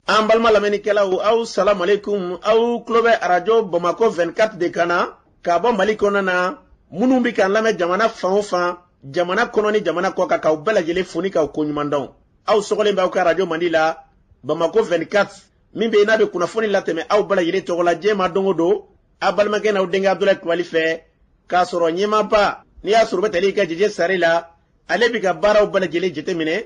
An balima lamɛnnikɛlaw, aw salamualeykum. Aw tulo bɛ Arajo Bamakɔ 24 de kan na ka bɔ Mali kɔnɔna na. Minnu bɛ k'an lamɛn jamana fan o fan, jamana kɔnɔ ni jamana kɔ kan, k'aw bɛɛ lajɛlen fo ni k'aw koɲuman dɔn. Aw sɔgɔlen bɛ aw ka arajo mandi la, Bamakɔ 24, min bɛ yen n'a bɛ kunnafoni latɛmɛ aw bɛɛ lajɛlen tɔgɔ la diɲɛ ma don o don, aw balimakɛ n'aw denkɛ Abudulayi Kulubali fɛ, k'a sɔrɔ ɲɛmaaba n'i y'a sɔrɔ u bɛ tali kɛ Jeje Sare la, ale bɛ ka baaraw bɛɛ lajɛlen jateminɛ,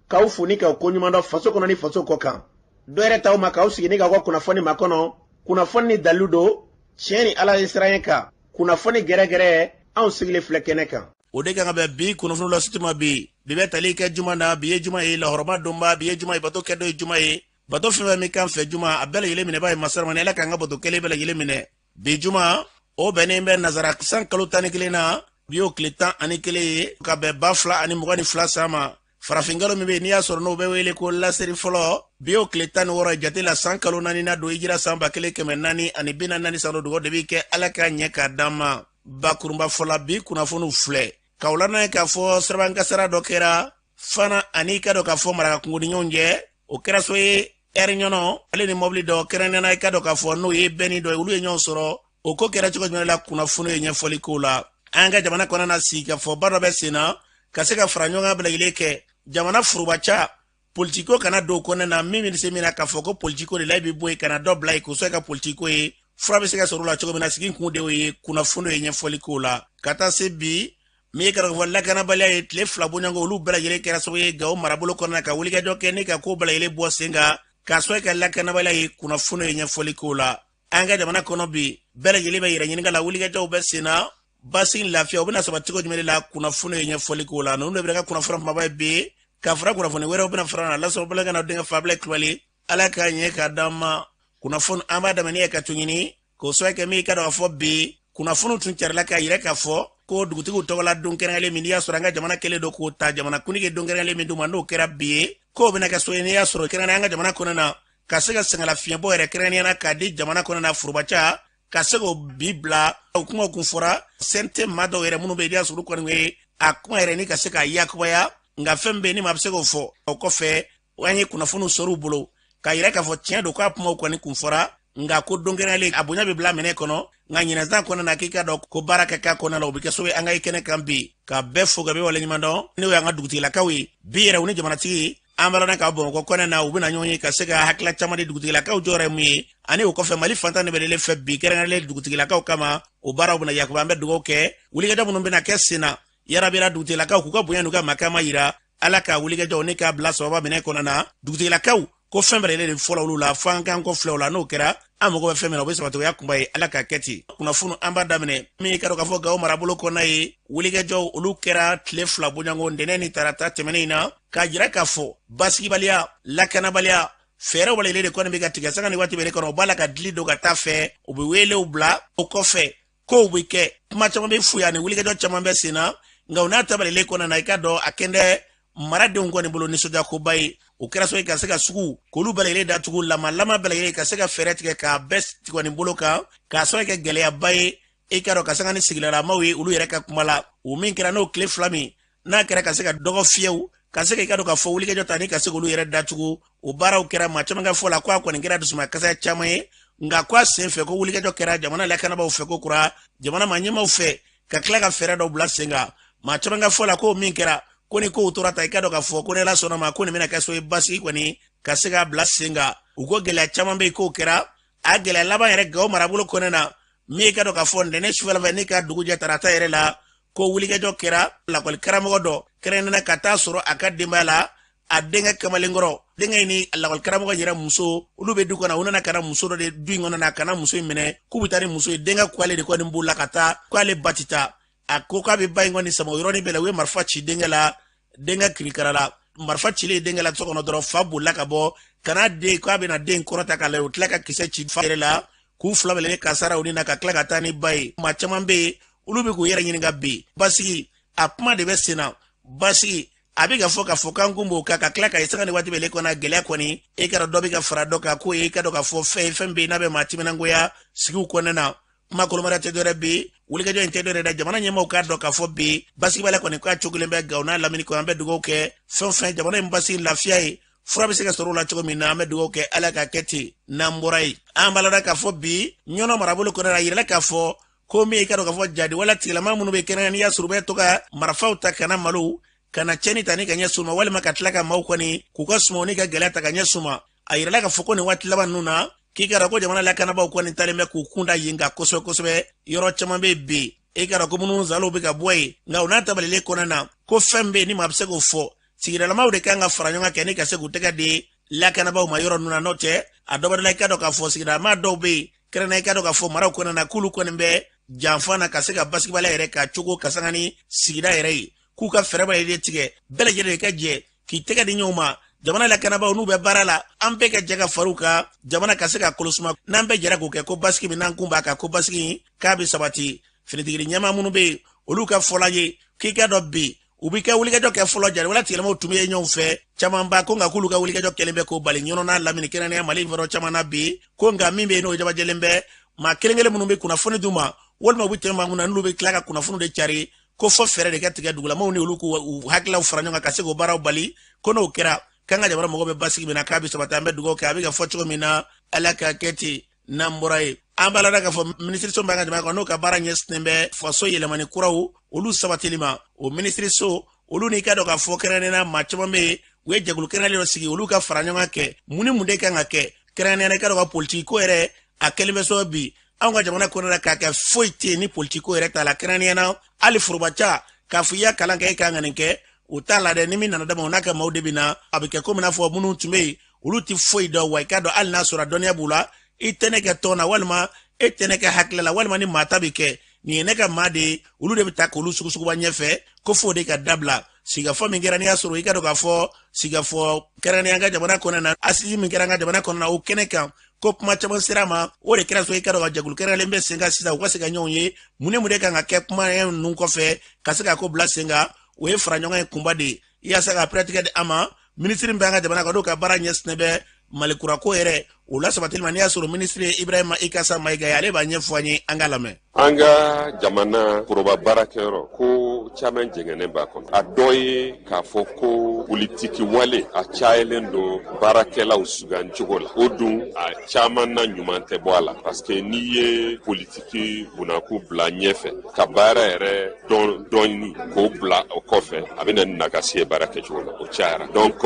k'aw fo ni k'aw koɲuman dɔn faso kɔnɔ ni faso kɔ kan. Dɔ yɛrɛ t'aw ma k'aw sigi ni k'aw ka kunnafoni makɔnɔ, kunnafoni ni dalilu don, tiɲɛ ni Ala ye siran kan, kunnafoni gɛrɛgɛrɛ, anw sigilen filɛ kɛnɛ kan. O de kan ka bɛn bi kunnafoni lasituma bi. Bi bɛ tali kɛ juma na. Bi ye juma ye, lahɔrɔma donba. Bi ye juma ye, bato kɛ don ye juma ye. Bato fɛn fɛn min k'an fɛ juma, a bɛɛ lajɛlen minɛba ye masaramani. Ala k'an ka bato kelen bɛɛ lajɛlen minɛ. Bi juma, o bɛnnen bɛ nazara san kalo 11 na, bi y'o tile 11 ye, ka bɛn 2022 san ma. Farafinkalo min bɛ yen n'i y'a sɔrɔ n'o bɛ wele ko laseri fɔlɔ, bi y'o tile 16 ye jate la, san kalo naani na don, hijira san 1444 san don. Dugawu de bɛ kɛ, Ala k'a ɲɛ k'a d'an ma. Bakurunba fɔla, bi kunnafoniw filɛ k'aw ladɔnniya k'a fɔ sirabankasara dɔ kɛra Fana ani i ka dɔn k'a fɔ Marakakungo ni ɲɔgɔn cɛ. O kɛra so ye ɛri ɲɔnɔ ale ni mɔbili dɔ kɛrɛnkɛrɛnnenya, i ka dɔn k'a fɔ n'o ye bɛnni dɔ ye, olu ye ɲɔgɔn sɔrɔ. O ko kɛra cogo jumɛn la, kunnafoni ye ɲɛfɔli k'o la. An ka jamana kɔnɔna na, sigikafɔba dɔ bɛ sen na ka se ka fara ɲɔgɔn kan bɛɛ lajɛlen kɛ jamana forobaca politiko kana don kɔnɛ na. Min bɛ se min na k'a fɔ ko politiko de la, i bɛ bɔ yen ka na dɔ bila yen k'o sɔrɔ i ka politiko ye, fura bɛ se ka sɔrɔ o la cogo min na. Sigi kun de y'o ye, kunnafoni ye ɲɛfɔli k'o la. Ka taa se bi min ye karamɔgɔ lakanabaliya ye, tile 2 bɔɲɔgɔnko, olu bɛɛ lajɛlen kɛra sababu ye Gawo marabolo kɔnɔna na ka wulikajɔ kɛ ni ka ko bɛɛ lajɛlen bɔ sen kan k'a sɔrɔ ka lakanabaliya ye, kunnafoni ye ɲɛfɔli k'o la. An ka jamana kɔnɔ bi, bɛɛ lajɛlen bɛ yɛrɛ ɲininka la, wulikajɔw bɛ sen na, basigi lafiya o bɛna sabati cogo jumɛn de la, kunnafoni ye ɲɛfɔli k'o la. Ninnu de bɛ ka kunnafoni kumaba ye bi, ka fara kunnafoni wɛrɛw bɛna fara na lasɔrɔ balimakɛ n'aw denkɛ Fabila Kulubali. Ala k'a ɲɛ k'a d'an ma. Kunnafoni an b'a daminɛ ka to ɲini k'o sababu kɛ min ye, ka dɔn k'a fɔ bi kunnafoniw tun carila k'a yira k'a fɔ ko dugutigiw tɔgɔla don kɛrɛnkɛrɛnlen min n'i y'a sɔrɔ an ka jamana kɛlen don k'o ta jamana kuntigi don kɛrɛnkɛrɛnlen min d'u ma, n'o kɛra bi ye, k'o bɛna kɛ so ye n'i y'a sɔrɔ kɛrɛnkɛrɛn an ka jamana kɔnɔ na, ka se ka sɛgɛnlafiɲɛbɔ yɛrɛ kɛrɛnkɛrɛnnenya na k'a di jamana kɔnɔ na forobaca, ka se k'o bi bila. O kumaw kun fɔra CNT maa dɔw yɛrɛ minnu bɛ yen n'i y'a sɔrɔ olu kɔni ye a kuma yɛrɛ ni ka se k'a yakubaya, nka fɛn bɛ yen ni maa bɛ se k'o fɔ. O kɔfɛ, an ye kunnafoniw sɔrɔ u bolo k'a yira k'a fɔ tiɲɛ don k'a kumaw kɔni kun fɔra, nka ko don kɛrɛnkɛrɛnlen a bonya bɛ bila minɛ kɔnɔ, nka ɲinɛsan kɔnɔ na, k'i ka dɔn ko baara ka k'a kɔnɔna la, o bɛ kɛ sababu ye an ka kɛnɛ kan bi ka bɛɛ fo ka bɛɛ waleɲuman dɔn. N'o y'an ka dugutigilakaw ye, bi yɛrɛ u ni jamanatigi an balana ka Bamakɔ kɔnɛ na, u bɛna ɲɔgɔn ye ka se ka hakilila caman di dugutigilakaw jɔyɔrɔ ye mun ye, ani o kɔfɛ Mali fantan de bɛ fɛ bi kɛrɛnkɛrɛnlen dugutigilakaw kama, o baaraw bɛna yakuba. An bɛ dugawu kɛ wulikajɔ minnu bɛna kɛ sen na yarabira, dugutigilakaw k'u ka bonya n'u ka makama yira. Ala ka wulikajɔw ne k'a bila sababa minɛ kɔnɔ na. Dugutigilakaw ko fɛn bɛɛ de fɔlɔ olu la, fo an k'an kɔ filɛ o la. N'o kɛra, an mago bɛ fɛn min na, o bɛ sabati. O y'a kunba ye, Ala k'a kɛ ten. Kunnafoni an b'a daminɛ min ka dɔn k'a fɔ Gawo marabolo kɔnɔna ye, wulikajɔw olu kɛra tile 2 bɔɲɔgɔnko, ntɛnɛn ni tarata tɛmɛnen in na, k'a jira k'a fɔ basigibaliya, lakanabaliya, fɛɛrɛw bɛɛ de kɔni bɛ ka tigɛ sanga ni waati bɛɛ kɔnɔ. U b'a la ka dili don ka taa fɛ, u bɛ welew bila, o kɔfɛ kow bɛ kɛ, kuma caman bɛ fuya ni wulikajɔ caman bɛ sen na. Nka o n'a ta bɛɛ kɔnɔna na, i ka dɔn a kɛndɛ maradenw kɔni bolo nisɔndiyakoba ye. O kɛra sababu ye ka se ka sugu k'olu bɛɛ lajɛlen datugu, lama lama bɛɛ lajɛlen, ka se ka fɛɛrɛ tigɛ k'a bɛɛ kɔni bolo kan, k'a sababu kɛ gɛlɛyaba ye. I ka dɔn ka sanga ni sigidalamaw ye, olu yɛrɛ ka kuma la, o min kɛra n'o tile 2 min n'a kɛra ka se ka dɔgɔ fiyɛw, ka se ka i ka dɔn ka fɔ wulikajɔ ta ni ka se k'olu yɛrɛ datugu, o baaraw kɛra. Maa caman ka fɔ la ko a kɔni kɛra dusumakasa caman ye, nka ko a sen fɛ ko wulikajɔ kɛra jamana lakanabaaw fɛ, ko kura jamana maa ɲɛmaaw fɛ, ka tila ka fɛɛrɛ dɔw bila sen kan. Maa caman ka fɔ la ko min kɛra ko ni kow tora ta, i ka dɔn k'a fɔ ko ni Ala sɔnna ma, ko nin bɛna kɛ so ye basigi kɔni ka se k'a bila sen kan. U ko gɛlɛya caman bɛ yen k'o kɛra. A gɛlɛya laban yɛrɛ Gawo marabolo kɔnɔ na, min ye ka dɔn k'a fɔ ntɛnɛn sufɛla fɛ ni ka dugu jɛ tarata yɛrɛ la, ko wulikajɔ kɛra lakɔli karamɔgɔ dɔ kɛrɛnkɛrɛnnenya ka taa sɔrɔ a ka denbaya la, a denkɛ kamalenkɔrɔ. Denkɛ in ni lakɔli karamɔgɔ yɛrɛ muso, olu bɛ du kɔnɔ. U nana ka na muso dɔ de du in kɔnɔ na, ka na muso in minɛ k'u bɛ taa ni muso ye. Denkɛ ko ale de kɔni b'u la ka taa, k'ale ba tɛ taa. A ko k'a bɛ ba in kɔni sama. O yɔrɔnin bɛɛ la, u ye marifa ci denkɛ la, denkɛ kirikara la. Marifa cilen denkɛ la so kɔnɔ dɔrɔn, fa bolila ka bɔ ka n'a den k'a bɛna den kɔrɔta k'a lajɛ. U tila ka kisɛ ci fa yɛrɛ la, k'u fila bɛɛ kasara u ni na, ka tila ka taa ni ba ye. Maa caman bɛ yen, olu bɛ k'u yɛrɛ ɲininka bi, basigi a kuma de bɛ sen na, basigi a bɛ ka fɔ k'a fɔ k'an kun b'o kan, ka tila ka ye sanga ni waati bɛɛ kɔnɔ gɛlɛya kɔni, e ka dɔn dɔ bɛ ka fara dɔ kan. K'o ye i ka dɔn k'a fɔ fɛn ye, fɛn bɛ yen n'a bɛ maa timinangoya sigiw kɔnɔna na. Kuma kolomara tɛ dɔwɛrɛ bi, wulikajɔ in tɛ dɔwɛrɛ dɛ, jamana ɲɛmaaw k'a dɔn k'a fɔ bi basigibaliya kɔni k'a cogolen bɛ Gawo n'a lamini kɔnɔ. An bɛ dugawu kɛ fɛn o fɛn jamana in basigi lafiya ye. Fura bɛ se ka sɔrɔ o la cogo min na, an bɛ dugawu kɛ Ala ka kɛ ten. N'an bɔra yen, an b'a lada k'a fɔ bi Ɲɔnɔ marabolo kɔnɔ, a yirala k'a fɔ ko min i ka dɔn k'a fɔ jadi wala tigilama minnu bɛ kɛnɛ, n'i y'a sɔrɔ u bɛ to ka marifaw ta ka na malo ka na cɛnni ta ni ka ɲɛsin u ma, walima ka tila ka maaw kɔni k'u ka sumaw ni ka gɛlɛya ta ka ɲɛsin u ma. A yirala k'a fɔ ko nin waati laban ninnu na, k'i ka dɔn ko jamana lakanabaaw kɔni talen bɛ k'u kun da yen kan kosɛbɛ kosɛbɛ. Yɔrɔ caman bɛ bi, e ka dɔn ko minnu zaliw bɛ ka bɔ yen, nka o n'a tabalilen kɔnɔna na, ko fɛn bɛ yen ni maa bɛ se k'o fɔ, sigidalamaw de kan ka fara ɲɔgɔn kan kɛ ni ka se k'u tɛgɛ di lakanabaaw ma yɔrɔ ninnu na. N'o tɛ, a dɔ bɛ la, i ka dɔn k'a fɔ sigidalama dɔw bɛ yen, kɛrɛnkɛrɛnnenya i ka dɔn k'a fɔ maraw kɔnɔna na, k'olu kɔni bɛ janfa na ka se ka basigibaliya yɛrɛ ka cogo ka sanga ni sigida yɛrɛ ye, k'u ka fɛɛrɛ bɛɛ lajɛlen tigɛ, bɛɛ lajɛlen de ka jɛ k'i tɛgɛ di ɲɔgɔn ma. Jamana lakanabaaw n'u bɛ baara la, an bɛɛ ka jɛ ka far'u kan, jamana ka se ka kolosuma. N'an bɛɛ jɛra k'o kɛ, ko basigi min n'an kun b'a kan, ko basigi k'a bɛ sabati. Finitigi ɲɛmaa minnu bɛ yen, olu ka fɔla ye k'i ka dɔn bi u b'i ka wulikajɔ kɛ fɔlɔ, jari wala tigilamaw tun bɛ ɲɔgɔn fɛ camanba ko, nka k'olu ka wulikajɔ kɛlen bɛ k'o bali Ɲɔnɔ n'a lamini, kɛrɛnkɛrɛnnenya Mali yɔrɔ caman na bi. Ko nka min bɛ yen, n'o jabajɛlen bɛ, maa kelen kelen minnu bɛ kunnafoni d'u ma, walima u bɛ tɛmɛ maa mun na, n'olu bɛ tila ka kunnafoni de cari, ko fɔ fɛɛrɛ de ka tigɛ dugulamaw ni olu k'u hakililaw fara ɲɔgɔn kan ka se k'o baaraw bali. Ko n'o kɛra, k'an ka jamana mɔgɔw bɛ basigi min na, k'a bɛ sabati. An bɛ dugawu kɛ, a bɛ ka fɔ cogo min na, Ala ka kɛ ten. N'an bɔra yen, an b'a lada k'a fɔ minisiriso b'an ka jamana kɔnɔ, n'o ka baara ɲɛsinnen bɛ faso yɛlɛmani kuraw olu sabatili ma, o minisiriso olu n'i ka dɔn k'a fɔ kɛrɛnkɛrɛnnenya maa caman bɛ yen, u ye jɛkulu kɛrɛnkɛrɛnnen dɔ sigi, olu ka fara ɲɔgɔn kan kɛ mun ni mun de kan ka kɛ. Kɛrɛnkɛrɛnnenya i ka dɔn ka politiki ko yɛrɛ, a kɛlen bɛ sɔrɔ bi anw ka jamana kɔnɔna k'a kɛ foyi tɛ yen ni politiki ko yɛrɛ t'a la. Kɛrɛnkɛrɛnnenya na, hali forobaca k'a fɔ i y'a kalan kɛ, e kan ka nin kɛ, o t'a la dɛ. Ni min nana dama, o n'a ka maaw de bɛ na, a bɛ kɛ komi n'a fɔ minnu tun bɛ yen, olu tɛ foyi dɔn. Wa i k'a dɔn, hali n'a sɔrɔ dɔnniya b'u la, i tɛ ne kɛ tɔn na, walima e tɛ ne kɛ hakilila la, walima ni maa ta bɛ kɛ nin ye ne ka maa de ye, olu de bɛ ta k'olu sugusuguba ɲɛfɛ. Ko f'o de ka dabila. Sigikafɔ min kɛra, n'i y'a sɔrɔ i ka dɔn k'a fɔ sigikafɔ kɛrɛnkɛrɛnnenya ka jamana kɔnɔna na, assises min kɛra an ka jamana kɔnɔna na, o kɛnɛ kan, ko kuma caman sera a ma. O de kɛra so i ka dɔn ka jɛkulu kɛrɛnkɛrɛnlen bɛ sen kan sisan, u ka se ka ɲɔgɔn ye mun ni mun de kan ka kɛ kuma ninnu kɔfɛ ka se ka ko bila sen kan. O ye fara ɲɔgɔn ye kunba de ye yaasa ka pɛrɛtigɛ di an ma. Minisiri min bɛ an ka jamana kan, n'o ka baara ɲɛsinnen bɛ Mali kurako yɛrɛ o lasabatili ma, n'i y'a sɔrɔ minisiri ye Ibrahima Ikasa Mayiga ye, ale b'a ɲɛfɔ an ye, an k'a lamɛn. An ka jamana foroba baarakɛyɔrɔ, ko caman jɛngɛnnen b'a kɔnɔ. A dɔ ye k'a fɔ ko politiki wale a cayalen don baarakɛlaw sugancogo la. O dun, a caman na ɲuman tɛ bɔ a la, parce que n'i ye politiki bunakun bila ɲɛfɛ ka baara yɛrɛ dɔn dɔɔni k'o bila o kɔfɛ, a bɛ na ni nagasi ye baara kɛcogo la. O cayara. Donc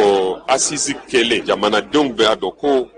assise kelen, jamanadenw bɛɛ y'a dɔn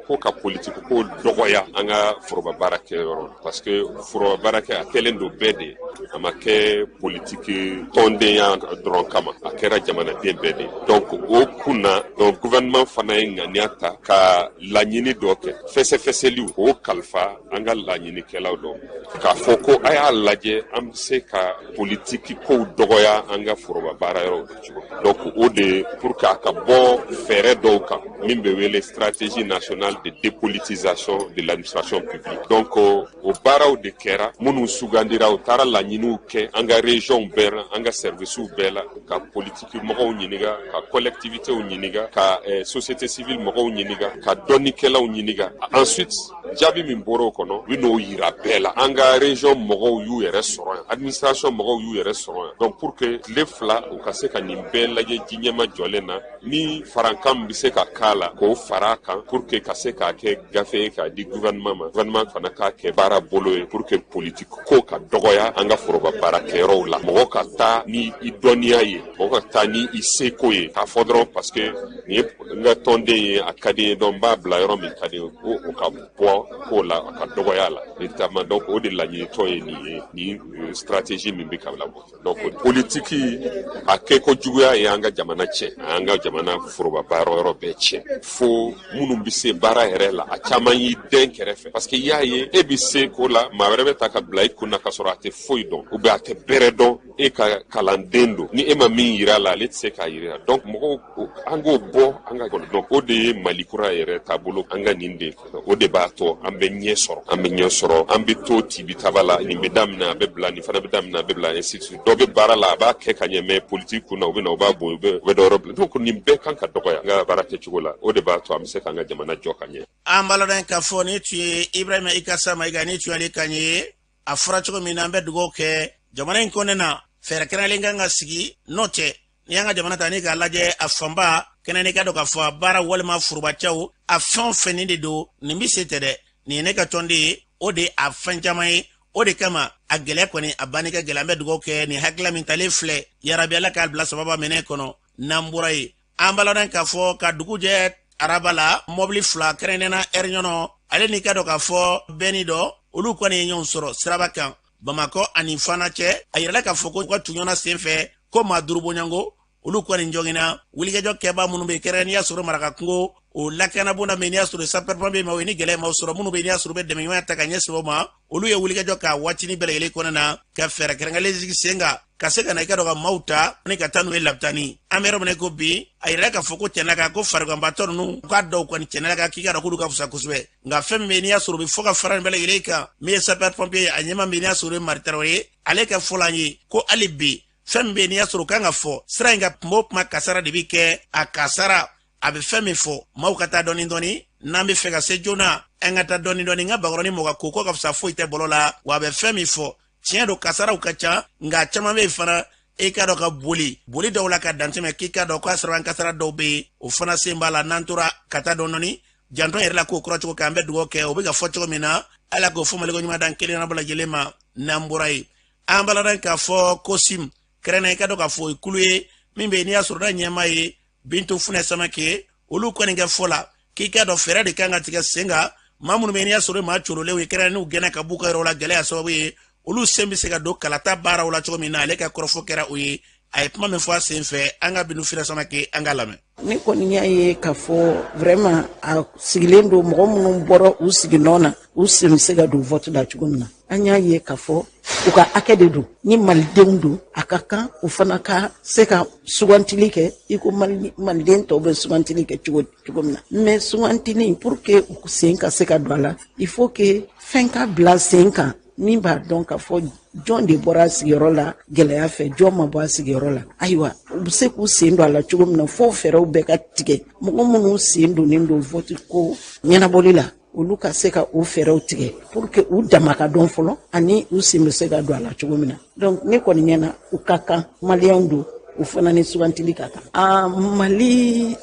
ko ka politiki ko dɔgɔya an ka foroba baara kɛyɔrɔ la, parce que foroba baara kɛ a kɛlen don bɛɛ de, a ma kɛ politiki tɔndenya dɔrɔn kama, a kɛra jamanaden bɛɛ de. Donc o kun na, donc gouvernement fana ye ŋaniya ta ka laɲini dɔ kɛ, fɛsɛfɛsɛliw k'o kalifa an ka laɲinikɛlaw dɔ, k'a fɔ ko a y'a lajɛ an bɛ se ka politiki kow dɔgɔya an ka foroba baara yɔrɔw la cogo. Donc o de pour que a ka bɔ fɛɛrɛ dɔw kan min bɛ wele Stratégie nationale de dépolitisation de l'administration publique. Donc o baaraw de kɛra. Minnu sugandira, u taara laɲiniw kɛ an ka régions bɛɛ la, an ka services bɛɛ la, ka politiki mɔgɔw ɲininka, ka collectivités ɲininka, ka société civile mɔgɔw ɲininka, ka dɔnnikɛlaw ɲininka. Ensuite, jaabi min bɔra o kɔnɔ, u bɛ n'o yira bɛɛ la. An ka région mɔgɔw y'u yɛrɛ sɔrɔ yan, administration mɔgɔw y'u yɛrɛ sɔrɔ yan. Donc pour que tile 2 u ka se ka nin bɛɛ lajɛ ji ɲɛma jɔlen na, ni farankan min bɛ se ka k'a la, k'o fara a kan pour que ka se k'a kɛ gafe ye k'a di gouvernement ma, gouvernement fana k'a kɛ baara bolo ye, pour que politique ko ka dɔgɔya an ka foroba baarakɛyɔrɔw la. Mɔgɔ ka taa ni i dɔnniya ye, mɔgɔ ka taa ni i seko ye, k'a fɔ dɔrɔn parce que nin ye n ka tɔnden ye, a ka di n ye, donc n b'a bila yɔrɔ min ka di n ye, ko o ka bɔ ko la, a ka dɔgɔya la véritablement. Donc o de laɲinitɔ ye nin ye, nin stratégie min bɛ ka labɔ. Donc politiki a kɛko juguya ye an ka jamana tiɲɛ, a y'an ka jamana foroba baara yɔrɔ bɛɛ tiɲɛ, fo minnu bɛ se baara yɛrɛ la, a caman y'i dɛn kɛrɛfɛ, parce que i y'a ye e bɛ se ko la, maa wɛrɛ bɛ ta ka bila i kun na ka sɔrɔ a tɛ foyi dɔn ou bien a tɛ bɛrɛ dɔn. E ka kalanden don, ni e ma min yira la, ale tɛ se k'a yira. Donc mɔgɔw, an k'o bɔ an ka kɔnɔ. Donc o de ye Mali kura yɛrɛ taabolo an ka nin de, o de b'a to an bɛ ɲɛ sɔrɔ, an bɛ ɲɛ sɔrɔ. An bɛ to tibitaba la, nin bɛ daminɛ, a bɛ bila, nin fana bɛ daminɛ, a bɛ bila, ainsi de suite. Dɔ bɛ baara la, a b'a kɛ ka ɲɛ, mais politique kun na, u bɛ na, u b'a bɔ, u bɛ dɔ wɛrɛ bila. Donc nin bɛɛ kan ka dɔgɔya an ka baara kɛcogo la. O de b'a to an bɛ se k'an ka jamana jɔ ka ɲɛ. An b'a ladɔn k'a fɔ ni tun ye Ibrahima Ikasa Mayiga, ni tun y'ale kan ye. A fɔra cogo min na, an bɛ dugawu kɛ jamana in kɔnɔna na, fɛɛrɛ kɛrɛnkɛrɛnlen kan ka sigi. N'o tɛ, n'i y'an ka jamana ta ni k'a lajɛ, a fanba Kɛnɛ ka dɔn k'a fɔ a baara walima forobacaw a fɛn o fɛn nin de don, nin bɛ se tɛ dɛ, nin ye ne ka tɔnden ye, o de a fɛn caman ye. O de kama a gɛlɛya kɔni a banni ka gɛlɛn. An bɛ dugawu kɛ nin hakilila min talen filɛ, yarabi Ala k'a bila sababa minɛ kɔnɔ. N'an bɔra yen, an b'a ladɔn k'a fɔ ka dugu jɛ araba la, mɔbili fila kɛrɛnkɛrɛnnenya ɛriɲɔnɔ ale n'i ka dɔn k'a fɔ bɛnni dɔ, olu kɔni ye ɲɔgɔn sɔrɔ siraba kan Bamakɔ ani Fana cɛ. A yirala k'a fɔ ko u ka tuɲɔgɔnna senfɛ ko maa 5 bɔɲɔgɔnko olu kɔni jɔngina. Wulikajɔ kɛbaa minnu bɛ kɛrɛn n'i y'a sɔrɔ marakakungo o lakanabonda min n'i y'a sɔrɔ sapeur-pompier maaw ye ni gɛlɛya maaw sɔrɔ minnu bɛ n'i y'a sɔrɔ bɛ dɛmɛɲɔgɔnya ta ka ɲɛsin o ma, olu ye wulikajɔ k'a waatinin bɛɛ lajɛlen kɔnɔna na ka fɛɛrɛ kɛrɛnkɛrɛnlen sigi sen kan ka se ka na i ka dɔn ka maaw ta ni ka taa n'u ye lapitani. An bɛ yɔrɔ min na ko bi, a yirala k'a fɔ ko tiɲɛna ka ko fariganbaatɔ ninnu k'a dɔw kɔni tiɲɛna ka k'i ka dɔn k'olu ka fisa kosɛbɛ, nka fɛn min bɛ n'i y'a sɔrɔ u bɛ fɔ ka fara nin bɛɛ lajɛlen kan, min ye sapeur pompier ye, a ɲɛmaa min n'i y'a sɔrɔ ye Mari Tarawele ye, ale ka fɔ la an ye ko hali bi fɛn min bɛ yen n'i y'a sɔrɔ o kan ka fɔ sira in ka kuma o kuma kasara de bɛ kɛ a kasara. A bɛ fɛn min fɔ, maaw ka taa dɔɔni dɔɔni, n'an bɛ fɛ ka se joona, an ka taa dɔɔni dɔɔni. N ka bakɔrɔni mɔgɔ ko ko ka fisa foyi tɛ bɔlɔ la. Wa a bɛ fɛn min fɔ, tiɲɛ don, kasaraw ka ca, nka caman bɛ yen fana i k'a dɔn ka boli boli dɔw la ka dantɛmɛ, k'i k'a dɔn k'a sɔrɔ an kasara dɔw bɛ yen, o fana sen b'a la. N'an tora ka taa dɔɔni dɔɔni, jantɔn yɛrɛ la k'o kɔrɔ cogo kan, an bɛ dugawu kɛ o bɛ ka fɔ cogo min na, Ala k'o fɔ Maliko ɲuman dan kelen na bɛɛ lajɛlen ma. N'an bɔra yen, an b'a ladɔn k'a fɔ ko sim kɛrɛnna i ka dɔn k'a fɔ o ye kulu ye min bɛ yen n'i y'a sɔrɔ n'a ɲɛmaa ye Bintu Funɛ Samake, olu kɔni kɛ fɔ la k'i k'a dɔn fɛɛrɛ de kan ka tigɛ sen kan maa minnu bɛ yen n'i y'a sɔrɔ maa corolenw ye kɛrɛn n'u gɛnna ka b'u ka yɔrɔ la gɛlɛya sababu ye, olu sen bɛ se ka don kalata baaraw la cogo min na. Ale ka kɔrɔfɔ kɛra o ye. A ye kuma min fɔ a sen fɛ, an ka Bintu Funɛ Samake, an k'a lamɛn. Ne kɔni y'a ye k'a fɔ vraiment a sigilen don mɔgɔ minnu bɔra u siginɔ na, u sen bɛ se ka don vote la cogo min na. An y'a ye k'a fɔ u ka hakɛ de don, ni malidenw don, a ka kan u fana ka se ka sugantili kɛ i ko maliden tɔw bɛ sugantili kɛ cogo min na. Mais sugantili, pour que u sen ka se ka don a la, il faut que fɛn ka bila sen kan min b'a dɔn k'a fɔ jɔn de bɔra a sigiyɔrɔ la gɛlɛya fɛ, jɔn ma bɔ a sigiyɔrɔ la. Ayiwa, u bɛ se k'u sen don a la cogo min na, fo fɛɛrɛw bɛɛ ka tigɛ. Mɔgɔ minnu sen donnen don vote ko ɲɛnabɔli la, olu ka se ka o fɛɛrɛw tigɛ pour que u dama ka dɔn fɔlɔ ani u sen bɛ se ka don a la cogo min na. Donc ne kɔni ɲɛna, u ka kan, maliyɛnw don, u fana ni sugantili ka kan. A Mali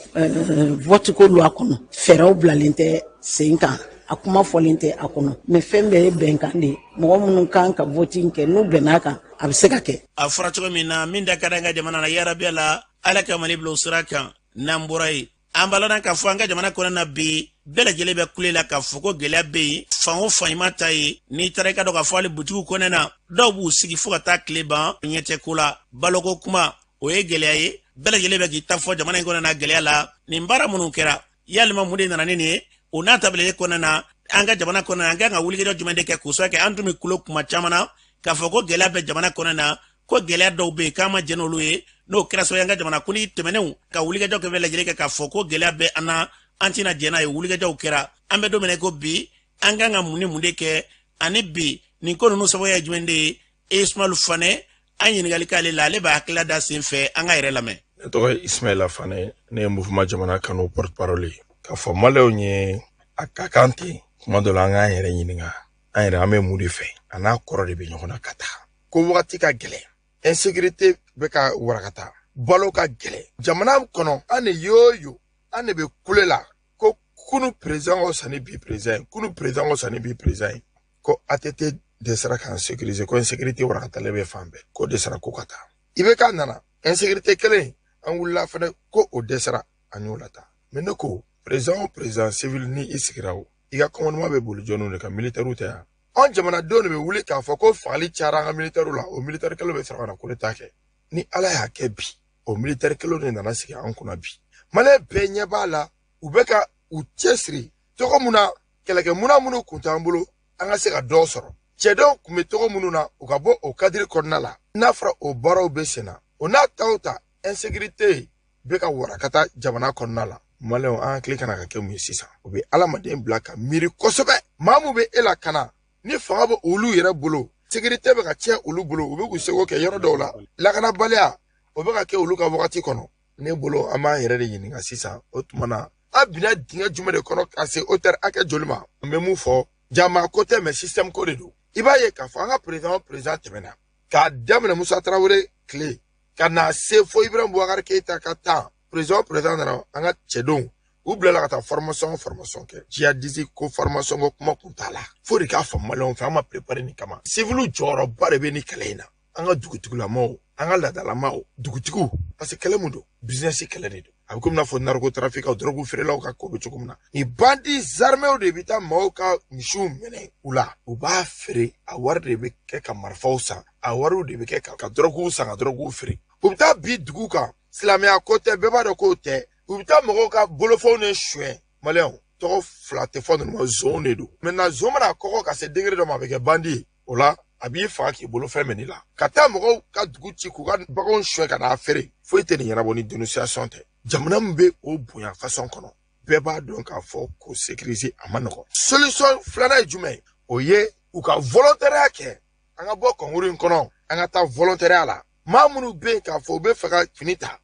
vote ko loi kɔnɔ, fɛɛrɛw bilalen tɛ sen kan, a kuma fɔlen tɛ a kɔnɔ, mais fɛn bɛɛ ye bɛnkan de ye. Mɔgɔ minnu kan ka vote kɛ, n'u bɛnn'a kan, a bɛ se ka kɛ. A fɔra cogo min na, min da ka di an ka jamana na, yarabi la Ala ka Mali bila o sira kan. N'an bɔra yen, an b'a ladɔn k'a fɔ an ka jamana kɔnɔ na bi, bɛɛ lajɛlen bɛ kule la k'a fɔ ko gɛlɛya bɛ yen fan o fan. I ma ta ye n'i taara i ka dɔn k'a fɔ hali butigiw kɔnɔna na, dɔw b'u sigi fo ka taa tile ban, ɲɛ tɛ ko la. Baloko kuma, o ye gɛlɛya ye, bɛɛ lajɛlen bɛ k'i ta fɔ jamana in kɔnɔ na gɛlɛya la. Nin baara minnu kɛra, yalima mun de nana ni nin ye? O n'a ta bɛɛ kɔnɔna na, an ka jamana kɔnɔ, an kan ka wulikajɔ jumɛn de kɛ k'o sababu kɛ an tun bɛ kulo kuma caman na k'a fɔ ko gɛlɛya bɛ jamana kɔnɔ na, ko gɛlɛya dɔw bɛ yen k'an ma jɛn n'olu ye, n'o kɛra sababu ye an ka jamana kuntigi tɛmɛnenw ka wulikajɔ kɛ bɛɛ lajɛlen kɛ k'a fɔ ko gɛlɛya bɛ an na, an tɛna jɛn n'a ye. Wulikajɔw kɛra. An bɛ don min na ko bi, an kan ka mun ni mun de kɛ? Ani bi nin ko ninnu sababu ye jumɛn de ye? Ismaël Fane, an ɲininkali k'ale la, ale b'a hakilila da sen fɛ, an ka yɛrɛ lamɛn. Ne tɔgɔ ye Ismaila Fane, ne ye Mouvement Jamana Kanu porte parole ye. K'a fɔ maliyɛnw ye, a ka kan ten kuma dɔ la an k'an yɛrɛ ɲininka, an yɛrɛ an bɛ mun de fɛ, a n'a kɔrɔ de bɛ ɲɔgɔn na ka taa. Ko wagati ka gɛlɛn, insécurité bɛ ka warakata, balo ka gɛlɛn jamana kɔnɔ, an de y'o yo, an de bɛ kule la ko kunu président ka fisa ni bi président ye, kunu président ka fisa ni bi président ye, ko ATT dɛsɛra k'an sécuriser, ko insécurité warakatalen bɛ fan bɛɛ, ko dɛsɛra ko ka taa. IBK nana, insécurité kelen, an wulila fɛnɛ ko o dɛsɛra, an y'o lata. Mais ne ko président o président civil, ni i sigira o, i ka commandement bɛ boli jɔnniw de kan? Militaires tɛ yan? An jamanadenw de bɛ wuli k'a fɔ ko fagali cayara an ka militaires la, o militaire kelenw bɛ sɔrɔ ka na coup d'état kɛ. Ni Ala y'a kɛ bi, o militaire kelenw de nana sigi an kunna bi. Maliyɛn bɛɛ ɲɛ b'a la, u bɛ ka u cɛsiri cogo mun na, kɛlɛkɛmuna minnu kun t'an bolo, an ka se ka dɔ sɔrɔ, cɛdenw kun bɛ cogo minnu na, u ka bɔ o cadre kɔnɔna la. N'a fɔra o baaraw bɛ sen na, o n'a taw ta, insécurité bɛ ka warakata jamana kɔnɔna la. Maliyɛnw, an hakili kana ka kɛ mun ye sisan? O bɛ adamaden bila ka miiri kosɛbɛ. Maa mun bɛ e la ka na ni fanga bɛ olu yɛrɛ bolo, sécurité bɛ ka tiɲɛ olu bolo, u bɛ k'u seko kɛ yɔrɔ dɔw la, lakanabaliya o bɛ ka kɛ olu ka wagati kɔnɔ. Ne bolo, an b'an yɛrɛ de ɲininka sisan, o tuma na an binna dingɛ jumɛn de kɔnɔ ka se hauteur hakɛ joli ma? N bɛ mun fɔ, jama ko tɛ, mais système ko de don. I b'a ye k'a fɔ an ka président o président tɛmɛna, k'a daminɛ Musa Tarawele tile ka na se fo Ibrahim Boubacar Keïta ka temps, Président nana, an ka cɛdenw u bilala ka taa formation kɛ. Jihadiste ko formation ko kuma kun t'a la. Fo de k'a faamu maliyɛnw fɛ, an ma préparé nin kama. Civil jɔyɔrɔba de bɛ nin kɛlɛ in na. An ka dugutigilamaw, an ka laadalamaw, dugutigiw, parce que kɛlɛ mun don, business kɛlɛ de don. A bɛ komi n'a fɔ narcotrafiquants, drogue feerelaw ka ko bɛ cogo min na. Ni bandits armés de bɛ taa maaw ka misiw minɛ u la, u b'a feere, a wari de bɛ kɛ ka marifaw san, a wariw de bɛ kɛ ka droguw san, ka droguw feere. U bɛ taa bi dugu kan, silamɛya ko tɛ, bɛɛ b'a dɔn k'o tɛ. U bɛ taa mɔgɔw ka bolofɛnw de suɲɛ. Maliyɛnw, tɔgɔ fila tɛ fɔ ninnu ma, zon de don. Maintenant zon mana kɔgɔ ka se degré dɔ ma, a bɛ kɛ bandi ye. O la a b'i faga k'i bolofɛn minɛ i la. Ka taa mɔgɔw ka dugu ci k'u ka baganw suɲɛ ka n'a feere. Foyi tɛ nin ɲɛnabɔ ni dénonciation tɛ. Jamana min bɛ o bonya façon kɔnɔ, bɛɛ b'a dɔn k'a fɔ k'o sécuriser a ma nɔgɔn. Solution filanan ye jumɛn ye? O ye u ka volontariat kɛ. An ka bɔ concours in kɔnɔ, an ka taa volontariat la. Maa minnu bɛ yen k'a fɔ u bɛ fɛ ka fini ta,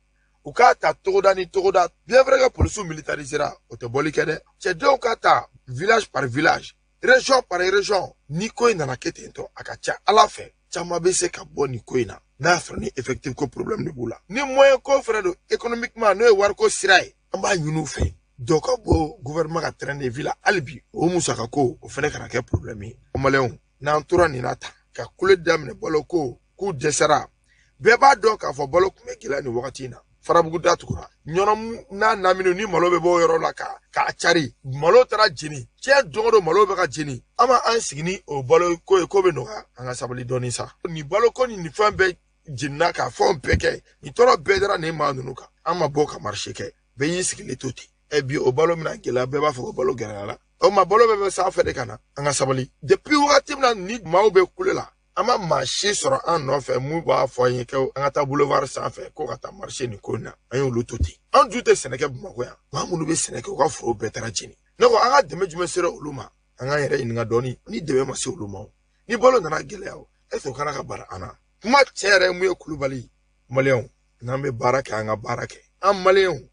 u k'a ta togoda ni togoda. Bien vrai que polisiw militarisera, o tɛ bɔli kɛ dɛ. Cɛdenw ka ta village par village, région par région. Ni ko in nana kɛ ten tɔ, a ka ca Ala fɛ, caman bɛ se ka bɔ nin ko in na. N'a y'a sɔrɔ ni effectif ko problème de b'u la, ni moyen ko fɛnɛ don économiquement, n'o ye wariko sira ye, an b'a ɲini u fɛ dɔ ka bɔ gouvernement ka train de vie la hali bi, o musaka ko o fɛnɛ kana kɛ problème ye. Maliyɛnw, n'an tora nin na tan ka kule daminɛ balo ko k'u dɛsɛra, bɛɛ b'a dɔn k'a fɔ balo tun bɛ gɛlɛya nin wagati in na. Farabugu datugura, ɲɔnɔ n'a lamini ni malo bɛ bɔ o yɔrɔ la k'a cari, malo taara jeni, diɲɛ don o don malo bɛ ka jeni. An ma an sigi ni o balo ko ye, ko bɛ nɔgɔya, an ka sabali dɔɔni sa. Nin balo ko ni nin fɛn bɛɛ jenina ka fɛnw bɛɛ kɛ, nin tɔɔrɔ bɛɛ dara nin maa ninnu kan. An ma bɔ ka marché kɛ, bɛɛ y'i sigilen to ten. Ɛ bi o balo bɛna gɛlɛya, bɛɛ b'a fɔ ko balo gɛlɛyara. O ma balo bɛɛ bɛ sanfɛ de ka na, an ka sabali. Depuis wagati min na ni maaw bɛ kule la, an ma maa si sɔrɔ an nɔfɛ mun b'a fɔ an ye ko an ka taa boulevard sanfɛ ko ka taa marché nin ko in na. An y'olu to ten. An dun tɛ sɛnɛ kɛ Bamakɔ yan. Maa minnu bɛ sɛnɛ kɛ, u ka foro bɛɛ taara jeni. Ne ko an ka dɛmɛ jumɛn sera olu ma? An k'an yɛrɛ ɲininka dɔɔni. Ni dɛmɛ ma se olu ma, ni balo nana gɛlɛya o, est ce que o kana ka bara an na? Kuma cɛ yɛrɛ ye mun ye Kulubali? Maliyɛnw, n'an bɛ baara kɛ, an ka baara kɛ. An maliyɛnw,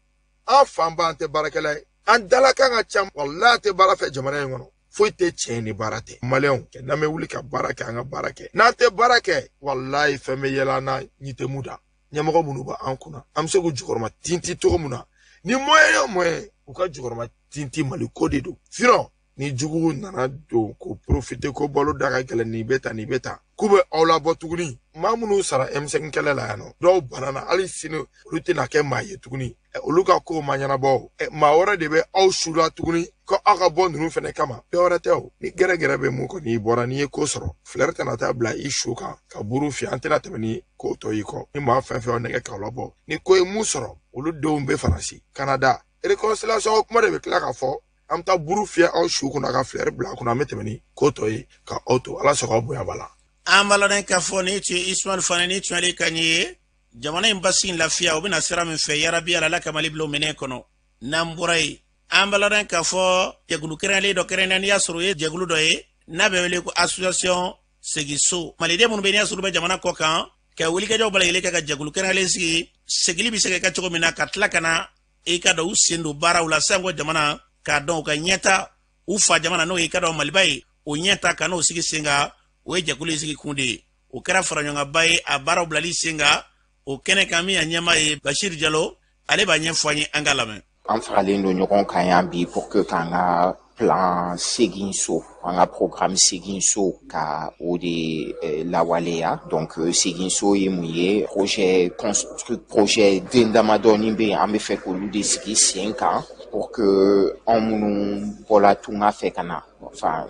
an fanba an tɛ baarakɛla ye. An dalakan ka ca, walahi an tɛ baara fɛ jamana in kɔnɔ. Foyi tɛ tiɲɛ ni baara tɛ. Maliyɛnw, n'an bɛ wuli ka baara kɛ, an ka baara kɛ. N'an tɛ baara kɛ, walahi fɛn bɛ yɛlɛ an na, ɲi tɛ mun da. Ɲɛmɔgɔ minnu b'an kunna, an bɛ se k'u jukɔrɔma tintin cogo min na, ni moyen o moyen, u ka jukɔrɔma tintin Mali ko de don. Sinon ni juguw nana don k'o profiter ko balo da ka gɛlɛn, nin bɛ tan, nin bɛ tan, k'u bɛ aw labɔ tuguni. Maa minnu sara M5 kɛlɛ la yan nɔ, dɔw banana hali sini, olu tɛna kɛ maa ye tuguni. Olu ka kow ma ɲɛnabɔ, maa wɛrɛ de bɛ aw su la tuguni ko aw ka bɔ ninnu fɛnɛ kama. Dɔ wɛrɛ tɛ o, ni gɛrɛgɛrɛ bɛ mun kɔni, i bɔra n'i ye ko sɔrɔ, filɛri tɛna taa bila i su kan ka buru fiyɛ. An tɛna tɛmɛ ni ko tɔ y'i kɔ. Ni maa fɛn fɛn y'aw nɛgɛ k'aw labɔ, ni ko ye mun sɔrɔ, olu denw bɛ Faransi, Kanada, réconciliation kuma de bɛ tila ka fɔ. An bɛ taa buru fiyɛ aw su kunna ka filɛri bila a kunna, an bɛ tɛmɛ ni ko tɔ ye ka aw to. Ala sɔn k'aw bonya b'a la. An b'a ladɔn k'a fɔ nin tun ye Ismaël Fane, ni tun y'ale kan ye. Jamana in basigi lafiya, o bɛna sira min fɛ, yarabi Ala ka Mali bila o minɛn kɔnɔ. N'an bɔra yen, an b'a ladɔn k'a fɔ jɛkulu kɛrɛnkɛrɛnlen dɔ kɛrɛnkɛrɛnnen, n'i y'a sɔrɔ o ye jɛkulu dɔ ye n'a bɛ wele ko association Segiso. Maliden minnu bɛ n'i y'a sɔrɔ olu bɛ jamana kɔ kan, ka wulikajɔw bɛɛ lajɛlen kɛ ka jɛkulu kɛrɛnkɛrɛnlen sigi, segili bɛ se ka kɛ cogo min na, ka tila ka na i ka dɔn u sen don baaraw la sanko jamana k'a dɔn u ka ɲɛta u fa jamana, n'o ye i ka dɔn Maliba ye, o ɲɛta ka n'o sigi sen kan. O ye jɛkulu in sigi kun de ye. O kɛra faraɲɔgɔnba ye a baaraw bilali sen kan o kɛnɛ kan. Min y'a ɲɛmaa ye Bashir Jalo, ale b'a ɲɛfɔ an ye, an k'a lamɛn. An faralen don ɲɔgɔn kan yan bi pour que k'an ka plan segin so, an ka programme segin so, ka o de lawaleya. Donc segin so ye mun ye? Projet construit, projet den damadɔni bɛ yen, an bɛ fɛ k'olu de sigi sen kan pour que anw minnu bɔla tunga fɛ ka na, enfin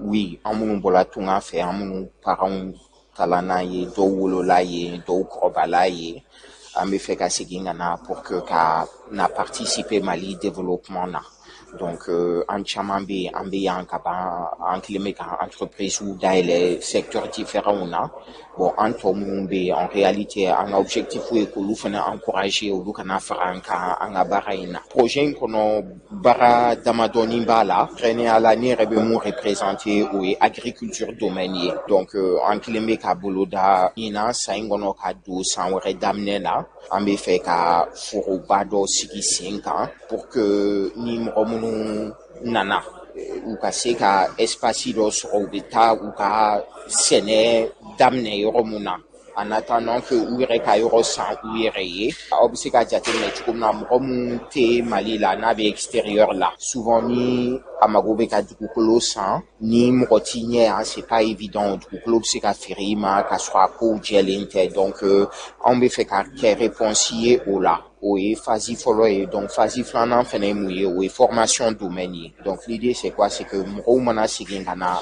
oui, an minnu bɔla tunga fɛ, an minnu parents kalanna ye, dɔw wolola ye, dɔw kɔrɔbala ye, an bɛ fɛ ka segin ka na pour que ka na participer Mali développement na. Donc an caman bɛ yen, an bɛ yan ka ban, an kelen bɛ ka entreprise dayɛlɛ secteur différents na. Bon, an tɔ minnu bɛ yen, en réalité an ka objectif ye k'olu fana encourager, olu kana fara an kan an ka baara in na. Projet in kɔnɔ, baara damadɔni b'a la. Kɛrɛnkɛrɛnnenya la, ne yɛrɛ bɛ mun représenter, o ye agriculture domaine ye. Donc an kelen bɛ ka boloda ɲinan san in kɔnɔ ka don san wɛrɛ daminɛ la, an bɛ fɛ ka foroba dɔ sigi sen kan pour que ni mɔgɔ minnu nana, u ka se ka espace dɔ sɔrɔ, u bɛ taa u ka sɛnɛ daminɛ yɔrɔ mun na. En attendant que u yɛrɛ ka yɔrɔ san u yɛrɛ ye. Aw bɛ se ka jateminɛ cogo min na, mɔgɔ mun tɛ Mali la, n'a bɛ extérieur la, souvent ni a mago bɛ ka dugukolo san, ni mɔgɔ t'i ɲɛ yan, c'est pas évident. Dugukolo bɛ se ka feere i ma k'a sɔrɔ a kow jɛlen tɛ. Donc anw bɛ fɛ ka kɛ réponse ye o la. O ye phase fɔlɔ ye. Donc phase filanan fɛnɛ ye mun ye? O ye formation domaine ye. Donc l'idée, c'est quoi? C'est que mɔgɔw mana segin ka na,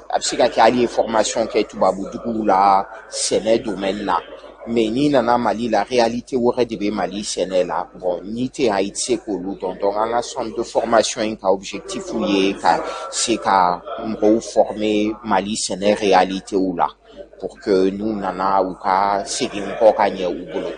a bɛ se ka kɛ hali ye formation kɛ tubabu duguw la sɛnɛ domaine na, mais n'i nana Mali la, réalité wɛrɛ de bɛ Mali sɛnɛ la. Bon, n'i tɛ yan, i tɛ se k'olu dɔn. Donc an ka centre de formation in ka objectif ye ka se ka mɔgɔw former Mali sɛnɛ réalité la, pour que n'u nana, u ka segin kɔ ka ɲɛ u bolo.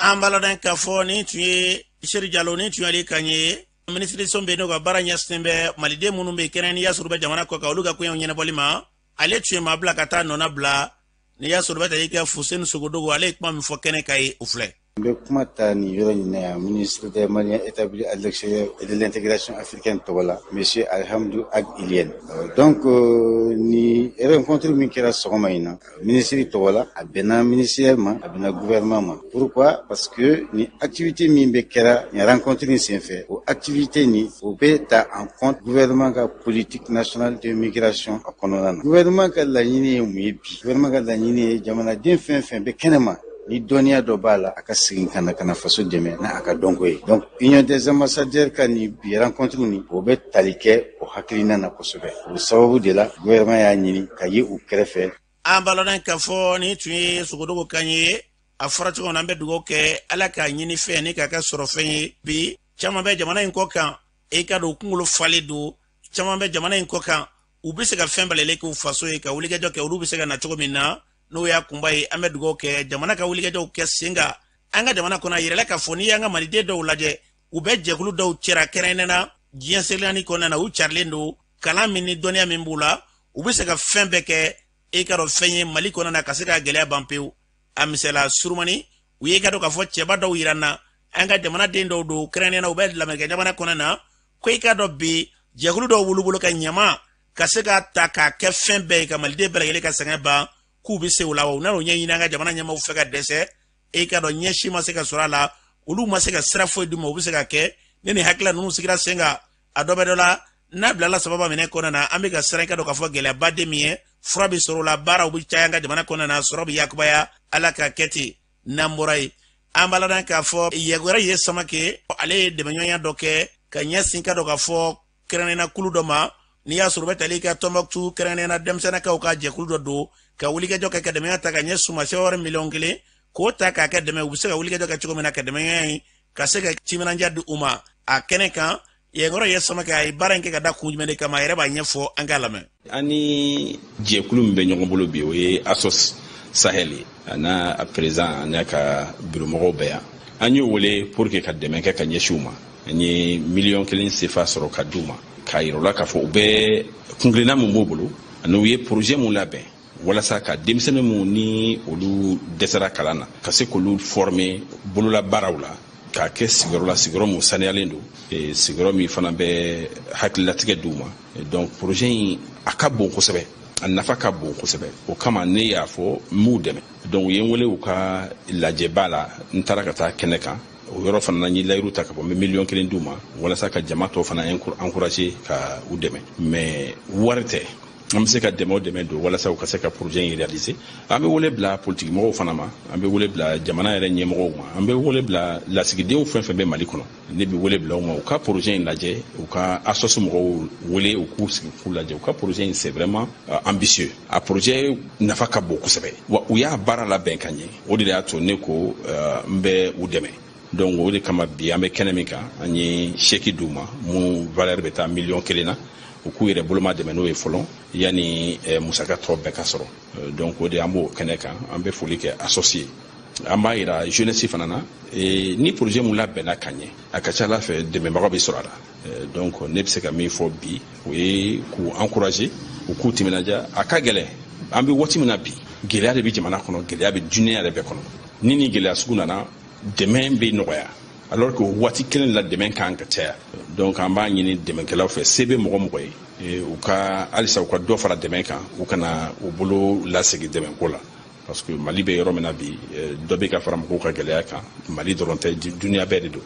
An b'a ladɔn k'a fɔ nin tun ye Seri Jalo, nin tun y'ale kan ye. Minisiriso bɛ n'o ka baara ɲɛsinnen bɛ maliden minnu bɛ kɛnɛ, n'i y'a sɔrɔ u bɛ jamana kɔ kan, olu ka koɲɛw ɲɛnabɔli ma. Ale tun ye maa bila ka taa nɔna bila. N'i y'a sɔrɔ u bɛ tali kɛ Fuseni Sogodogo, ale ye kuma min fɔ kɛnɛ kan ye, o filɛ. N bɛ kuma ta nin yɔrɔ in na yan, ministre des Maliens établis à l'extérieur et de l'intégration africaine tɔgɔ la, monsieur Alhamdou Ag Iyliène. Donc ni rencontre min kɛra sɔgɔma in na ministre tɔgɔ la, a bɛnna ministère ma, a bɛnna gouvernement ma. Pourquoi? Parce que ni activité min bɛ kɛra nin rencontre in senfɛ, o activité nin, o bɛ ta en compte gouvernement ka politique nationale de migration a kɔnɔna na. Gouvernement ka laɲini ye mun ye bi? Gouvernement ka laɲini ye jamanaden fɛn fɛn bɛ kɛnɛma, ni dɔnniya dɔ b'a la, a ka segin ka na ka na faso dɛmɛ n'a a ka dɔnko ye. Donc Union des ambassadeurs ka nin bi rencontre nin, o bɛ tali kɛ o hakilina na kosɛbɛ. O sababu de la, gouvernement y'a ɲini ka ye u kɛrɛfɛ. An b'a lɔn k'a fɔ nin tun ye Sogodogo kan ye. A fɔra cogo min na, an bɛ dugawu kɛ, Ala k'a ɲini fɛn ni k'a kɛ sɔrɔ fɛn ye. Bi caman bɛ jamana in kɔ kan, e ka don kunkolo falen don. Caman bɛ jamana in kɔ kan, u bɛ se ka fɛn balalen k'u faso ye, ka wulikajɔ kɛ, olu bɛ se ka na cogo min na, n'o y'a kunba ye. An bɛ dugawu kɛ, jamana ka wulikajɔw kɛ sen kan an ka jamana kɔnɔ. A yɛrɛla k'a fɔ n'i y'an ka maliden dɔw lajɛ, u bɛ jɛkulu dɔw cɛra kɛrɛnkɛrɛnnen na diɲɛ selekani kɔnɔna na, u carilen don. Kalan min ni dɔnniya min b'u la, u bɛ se ka fɛn bɛɛ kɛ, e ka dɔn fɛn ye Mali kɔnɔna na, ka se ka gɛlɛya ban pewu. A misala surumani, u ye ka dɔn k'a fɔ cɛba dɔw yira n na, an ka jamanaden dɔw don, kɛrɛnkɛrɛnnenya na u bɛ lamɛrikɛ jamana kɔnɔna na, ko i ka dɔn bi jɛkulu dɔw b'olu bolo ka ɲama ka se ka ta k'a kɛ fɛn bɛɛ ye, ka maliden bɛɛ lajɛlen ka sɛgɛn ban, k'u bɛ se o la. Wa u nana o ɲɛɲini an ka jamana ɲɛmaaw fɛ ka dɛsɛ. E ka dɔn ɲɛ si ma se ka sɔrɔ a la, olu ma se ka sira foyi d'u ma. U bɛ se ka kɛ ne ni hakilila ninnu sigira sen kan, a dɔ bɛ dɔ la n'a bilala sababa minɛ kɔnɔna na. An bɛ ka siran, i ka dɔn k'a fɔ gɛlɛyaba de min ye, fura bɛ sɔrɔ o la, baaraw bɛ caya an ka jamana kɔnɔna na, sɔrɔ bɛ yakubaya. Ala ka kɛ ten. N'an bɔra yen, an b'a ladɔn k'a fɔ Yɛgɛrɛ ye Samake, ale ye dɛmɛɲɔgɔnya dɔ kɛ ka ɲɛsin ka dɔn k'a fɔ kɛrɛnkɛrɛnnenya kulu dɔ ma. N'i y'a sɔrɔ u bɛ tali kɛ Tɔnbɔkutu, kɛrɛnkɛrɛnnenya denmisɛnninkaw ka jɛkulu dɔ don, ka wulikajɔ kɛ ka dɛmɛya ta ka ɲɛ suma sɛwari 1 miliyɔn k'o ta k'a kɛ dɛmɛ, u bɛ se ka wulikajɔ kɛ cogo min na ka dɛmɛɲɔgɔnya in ka se ka timinandiya di u ma a kɛnɛ kan. Yɛgɔrɔ ye Samakɛ, a ye baara in kɛ ka da kun jumɛn de kama? A yɛrɛ b'a ɲɛfɔ, an k'a lamɛn. An ni jɛkulu min bɛ ɲɔgɔn bolo bi, o ye Asos Sahel ye. A n'a a président n'a ka biromɔgɔw bɛ yan. An y'o wele pour que ka dɛmɛ kɛ ka ɲɛsin u ma. An ye 1 miliyɔn sefa sɔrɔ ka d'u ma, k'a yira u la k'a fɔ u bɛ kunkilenna min b'u bolo ani u ye projet mun labɛn walasa ka denmisɛnnin minnu ni olu dɛsɛra kalan na, ka se k'olu former bololabaaraw la, k'a kɛ sigiyɔrɔ la, sigiyɔrɔ mun saniyalen don, sigiyɔrɔ min fana bɛ hakililatigɛ d'u ma. Donc projet in, a ka bon kosɛbɛ, a nafa ka bon kosɛbɛ. O kama ne y'a fɔ n b'u dɛmɛ. Donc u ye n wele u ka lajɛba la, n taara ka taa kɛnɛ kan. O yɔrɔ fana na, n ye layiru ta ka fɔ n bɛ 1 miliyɔn d'u ma walasa ka jama tɔ fana encourager ka u dɛmɛ. Mais wari tɛ, an bɛ se ka dɛmɛ o dɛmɛ don walasa u ka se ka projet in réaliser. An bɛ wele bila politiki mɔgɔw fana ma, an bɛ wele bila jamana yɛrɛ ɲɛmɔgɔw ma, an bɛ wele bila lasigidenw fɛn fɛn bɛ Mali kɔnɔ. Ne bɛ wele bila u ma, u ka projet in lajɛ, u ka Asos mɔgɔw wele, u k'u sigi k'u lajɛ. U ka projet in, c'est vraiment ambitieux. A projet nafa ka bon kosɛbɛ, wa u y'a baara labɛn ka ɲɛ. O de y'a to ne ko n bɛ u dɛmɛ. Donc o de kama bi, an bɛ kɛnɛ min kan, an ye chèque d'u ma mun valeur bɛ taa 1 miliyɔn na, u k'u yɛrɛ boloma dɛmɛ n'o ye fɔlɔ, yanni musaka tɔ bɛɛ ka sɔrɔ. Donc o de an b'o kɛnɛ kan, an bɛ foli kɛ Asos ye. An b'a yira jeunesse fana na, ni projet mun labɛnna ka ɲɛ, a ka ca ala fɛ dɛmɛbagaw bɛ sɔrɔ a la. Donc ne bɛ se ka min fɔ bi, o ye k'u encourager, u k'u timinadiya. A ka gɛlɛn, an bɛ waati min na bi, gɛlɛya de bɛ jamana kɔnɔ, gɛlɛya bɛ diɲɛ yɛrɛ bɛɛ kɔnɔ. Ni gɛlɛya sugu nana, dɛmɛ bɛ nɔgɔya, alors que waati kelen la dɛmɛ kan ka caya. Donc an b'a ɲini dɛmɛkɛlaw fɛ, se bɛ mɔgɔ mɔgɔ ye, u ka halisa u ka dɔ fara dɛmɛ kan, u kana u bolo lasegin dɛmɛko la. Parce que Mali bɛ yɔrɔ min na bi, dɔ bɛ ka fara mɔgɔw ka gɛlɛya kan. Mali dɔrɔn tɛ, duniya bɛɛ de don.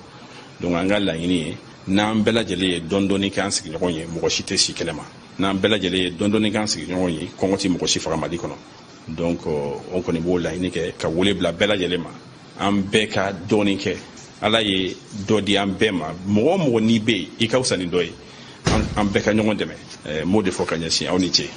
Donc an ka laɲini ye, n'an bɛɛ lajɛlen ye dɔɔni dɔɔni k'an sigiɲɔgɔn ye, mɔgɔ si tɛ si kɛnɛ ma. N'an bɛɛ lajɛlen ye dɔɔni dɔɔni k'an sigiɲɔgɔn ye, kɔngɔ tɛ mɔgɔ si faga Mali kɔnɔ. Donc o kɔni b'o laɲini kɛ, ka wele bila bɛɛ lajɛlen ma, an bɛɛ ka dɔɔni kɛ. Ala ye dɔ di an bɛɛ ma. Mɔgɔ o mɔgɔ n'i bɛ yen, i ka fisa ni dɔ ye. An bɛɛ ka ɲɔgɔn dɛmɛ. N b'o de fɔ ka ɲɛsin aw ni ce.